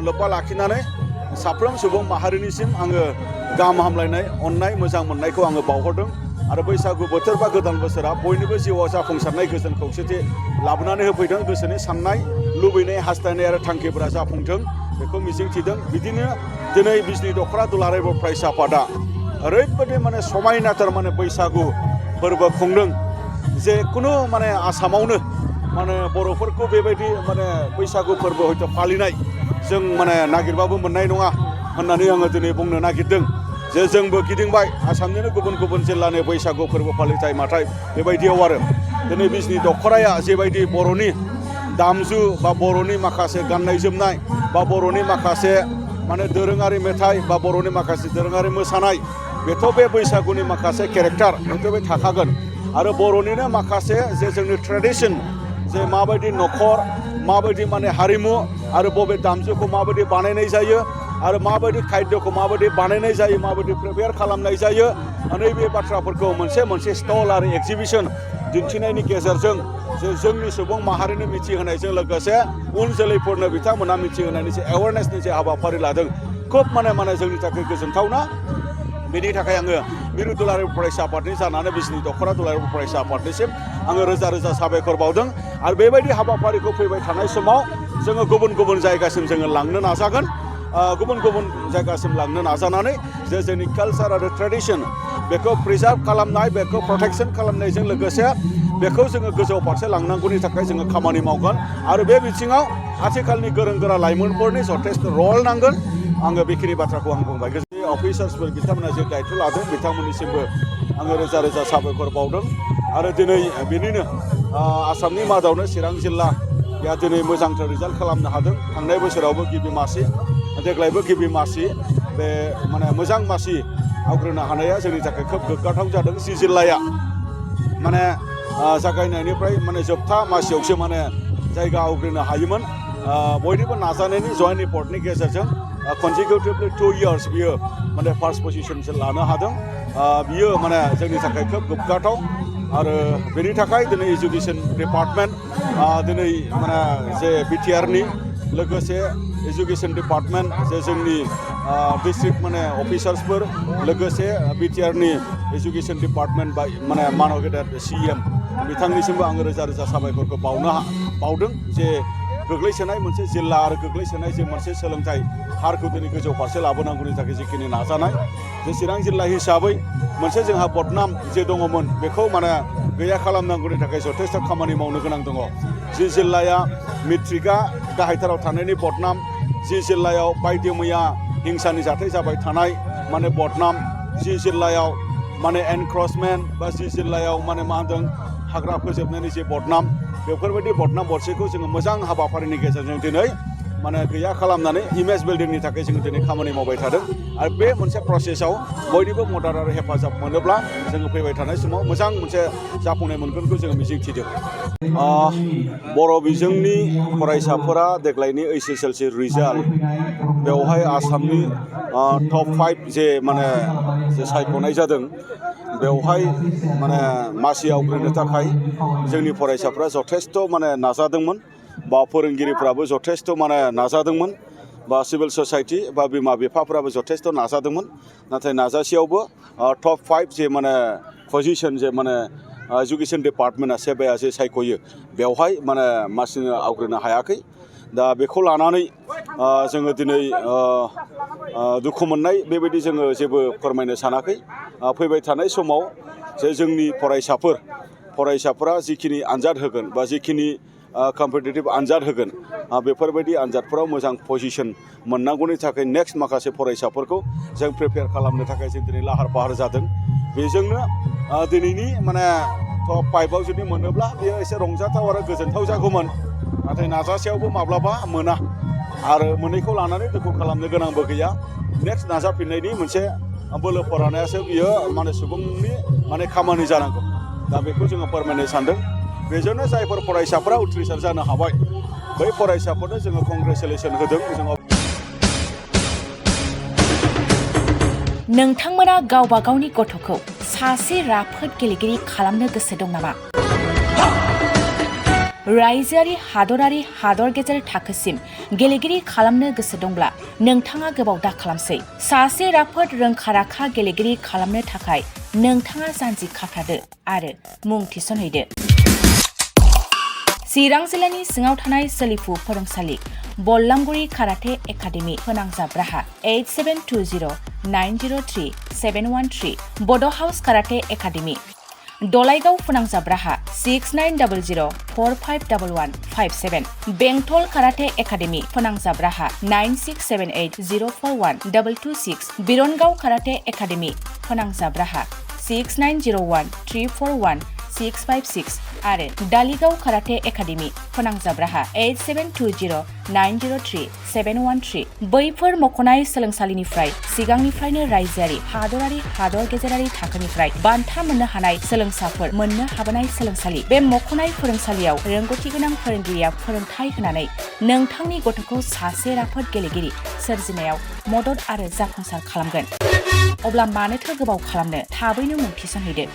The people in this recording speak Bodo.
लोब्बा लाखिनानै साफ्रोम सुबुं माहारिनिसिम आङो गाहाम हामलायनाय अननाय मोजां मोननायखौ आङो बावहरदों आरो बैसागु बोथोर बा गोदान बोसोरा बयनिबो जिउआव जाफुंसारनाय गोजोन खौसेथि लाबोनानै होफैदों गोसोनि साननाय लुबैनाय हास्थायनाय आरो थांखिफोरा जाफुंथों बेखौ मिजिंथिदों बिदिनो दिनै बिजनि दख'रा दुलाराय बर' फरायसा आफादा ओरैबायदि माने समायनाथार माने बैसागु फोरबो खुंदों जे खुनु माने आसामावनो माने बर'फोरखौ बेबायदि माने बैसागु फोरबो हयथ' फालिनाय जों माने नागिरबाबो मोननाय नङा होननानै आङो दिनै बुंनो नागिरदों जे जोंबो गिदिंबाय आसामनिनो गुबुन गुबुन जिल्लानि बैसागु फोरबो फालिथाय माथाय बेबायदियाव आरो दिनै बिजनि दख'राया जेबायदि बर'नि दामजु बा बर'नि माखासे गाननाय जोमनाय बा बर'नि माखासे माने दोरोङारि मेथाइ बा बर'नि माखासे दोरोङारि मोसानाय बेथ' बे बैसागुनि माखासे केरेक्टार बेथ' बे थाखागोन आरो बर'निनो माखासे जे जोंनि ट्रेडिसन जे माबायदि न'खर माबायदि माने हारिमु आरो बबे दामजुखौ माबायदि बानायनाय जायो आरो माबायदि खायद'खौ माबायदि बानायनाय जायो माबायदि प्रिपेयार खालामनाय जायो नैबे बाथ्राफोरखौ मोनसे स्टल आरो एक्जिबिसन दिन्थिनायनि गेजेरजों जे जोंनि सुबुं माहारिनो मिथिहोनायजों लोगोसे उन जोलैफोरनो बिथांमोना मिथिहोनायनि जे एवारनेसनि जे हाबाफारि लादों खोब माने जोंनि थाखाय गोजोनथावना बेनि थाखाय आङो मिरु दुलाराय फरायसा आफादनि जानानै बिजनि दख'रा दुलाराय फरायसा आफादनिसिम आङो रोजा रोजा साबायखर बावदों आरो बेबायदि हाबाफारिखौ फैबाय थानाय समाव जोङो गुबुन गुबुन जायगासिम जोङो लांनो नाजागोन गुबुन गुबुन जायगासिम लांनो नाजानानै जे जोंनि कालचार आरो ट्रेडिसन बेखौ प्रिजार्भ खालामनाय बेखौ प्रटेक्सन खालामनायजों लोगोसे बेखौ जोङो गोजौ फारसे लांनांगौनि थाखाय जोङो खामानि मावगोन आरो बे बिथिङाव आथिखालनि गोरों गोरा लाइमोनफोरनि जथेस्थ' रल नांगोन आङो बेखिनि बाथ्राखौ आं बुंबाय अफिसार्सफोर बिथांमोना जे दायथ' लादों बिथांमोननिसिमबो आङो रोजा रोजा साबायखर बावदों आरो दिनै बेनिनो आसामनि मादावनो चिरां जिल्लाया दिनै मोजांथार रिजाल्ट खालामनो हादों थांनाय बोसोरावबो गिबि मासि देग्लायबो गिबि मासि बे माने मोजां मासि आवग्रिनो हानाया जोंनि थाखाय खोब गोग्गाथाव जादों जि जिल्लाया माने जागायनायनिफ्राय माने जोबथा मासियावसो माने जायगा आवग्रिनो हायोमोन बयनिबो नाजानायनि जयेन्ट रिपर्टनि गेजेरजों कनजिकिउटिभलि 2 years बियो माने फार्स्ट पजिशनसो लानो हादों बियो माने जोंनि थाखाय खोब गोग्गाथाव आरो बेनि थाखाय दिनै एजुकेसन डिपार्टमेन्ट दिनै माने जे बिटिआरनि लोगोसे एजुकेसन डिपार्टमेन्ट जे जोंनि डिस्ट्रिक्ट माने अफिसार्सफोर लोगोसे बिटिआरनि एजुकेसन डिपार्टमेन्ट बा माने मानव गेदेर सिएम बिथांनिसिमबो आङो रोजा रोजा साबायखरखौ बावदों जे गोग्लैसोनाय मोनसे जिल्ला आरो गोग्लैसोनाय जे मोनसे सोलोंथाइ हारखौ दिनै गोजौ फारसे लाबोनांगौनि थाखाय जिखिनि नाजानाय जे चिरां जिल्ला हिसाबै मोनसे जोंहा बदनाम जे दङमोन बेखौ माने गैया खालामनांगौनि थाखाय जथेस्थ' खामानि मावनो गोनां दङ जि जिल्लाया मेट्रिकआ गाहायथाराव थानायनि बदनाम जि जिल्लायाव बायदि मैया हिंसानि जाथाय जाबाय थानाय माने बदनाम जि जिल्लायाव माने एनक्रचमेन्ट बा जि जिल्लायाव माने मा होनदों हाग्रा फोजोबनायनि जे बदनाम बेफोरबायदि बदनाम बरसेखौ जोङो मोजां हाबाफारिनि गेजेरजों दिनै माने गैया खालामनानै इमेज बिल्डिंनि थाखाय जोङो दिनै खामानि मावबाय थादों आरो बे मोनसे प्रसेसआव बयनिबो मदद आरो हेफाजाब मोनोब्ला जोङो फैबाय थानाय समाव मोजां मोनसे जाफुंनाय मोनगोनखौ जोङो मिजिंथिदों बर' बिजोंनि फरायसाफोरा देग्लायनि HSLC रिजाल्ट बेवहाय आसामनि टप 5 जे माने जे सायख'नाय जादों बेवहाय माने मासि आवग्रिनो थाखाय जोंनि फरायसाफ्रा जथेस्थ' माने नाजादोंमोन बा फोरोंगिरिफ्राबो जथेस्थ' माने नाजादोंमोन बा सिभिल ससाइटि बा बिमा बिफाफ्राबो जथेस्थ' नाजादोंमोन नाथाय नाजासेयावबो टप 5 जे माने पजिशन जे माने एजुकेसन डिपार्टमेन्टआ सेबाया जे सायख'यो बेवहाय माने मासि आवग्रिनो हायाखै दा बेखौ लानानै जोङो दिनै दुखु मोननाय बेबायदि जोङो जेबो फोरमायनो सानाखै फैबाय थानाय समाव जे जोंनि फरायसाफोरा जिखिनि आनजाद होगोन बा जिखिनि कम्पिटिटिभ आनजाद होगोन बेफोरबायदि आनजादफोराव मोजां पजिशन मोननांगौनि थाखाय नेक्स्ट माखासे फरायसाफोरखौ जों प्रिपेयार खालामनो थाखाय जों दिनै लाहार फाहार जादों बेजोंनो दिनैनि माने टप 5आव जुदि मोनोब्ला बेयो एसे रंजाथाव आरो गोजोनथाव जागौमोन नाथाय नाजासेयावबो माब्लाबा मोना आरो मोनैखौ लानानै दुखु खालामनो गोनांबो गैया नेक्स्ट नाजाफिननायनि मोनसे बोलो फोरानायासो बियो माने सुबुंनि माने खामानि जानांगौ दा बेखौ जोङो फोरमायनो सानदों बेजोंनो जायफोर फरायसाफोरा उथ्रिसार जानो हाबाय बै फरायसाफोरनो जोङो कंग्रेसुलेसन होदों जोङो नोंथांमोना गावबा गावनि गथ'खौ सासे राफोद गेलेगिरि खालामनो गोसो दं नामा? रायजोआरि हादरारि हादर गेजेर थाखोसिम गेलेगिरि खालामनो गोसो दंब्ला नोंथाङा गोबाव दा खालामसै। सासे राफोद रोंखा-राखा गेलेगिरि खालामनो थाखाय नोंथाङा जानजि खाफ्रादो आरो मुं थिसनहैदो। चिरां जिल्लानि सिङाव थानाय सोलिफु फोरोंसालि बल्लामगुरि काराटे एकाडेमि फोनांजाब राहा 8720903713 बड' हाउस काराटे एकाडेमि दलाइगाव फोनांजाब राहा 6900451157 बेंटल काराटे एकाडेमि फोनांजाब राहा 9678041226 बिरनगाव काराटे एकाडेमि फोनांजाब राहा 6901341656 आरो डालिगाव काराटे एकाडेमि फोनांजाब राहा 8720903713 बैफोर मख'नाय सोलोंसालिनिफ्राय सिगांनिफ्रायनो रायजोआरि हादरारि हादर गेजेरारि थाखोनिफ्राय बान्था मोननो हानाय सोलोंसाफोर मोननो हाबोनाय सोलोंसालि। बे मख'नाय फोरोंसालियाव रोंगौथि गोनां फोरोंगिरिया फोरोंथाय होनानै नोंथांनि गथ'खौ सासे राफोद गेलेगिरि सोरजिनायाव मदद आरो जाफुंसार खालामगोन। अब्ला मानोथो गोबाव खालामनो, थाबैनो मुं थिसनहैदो।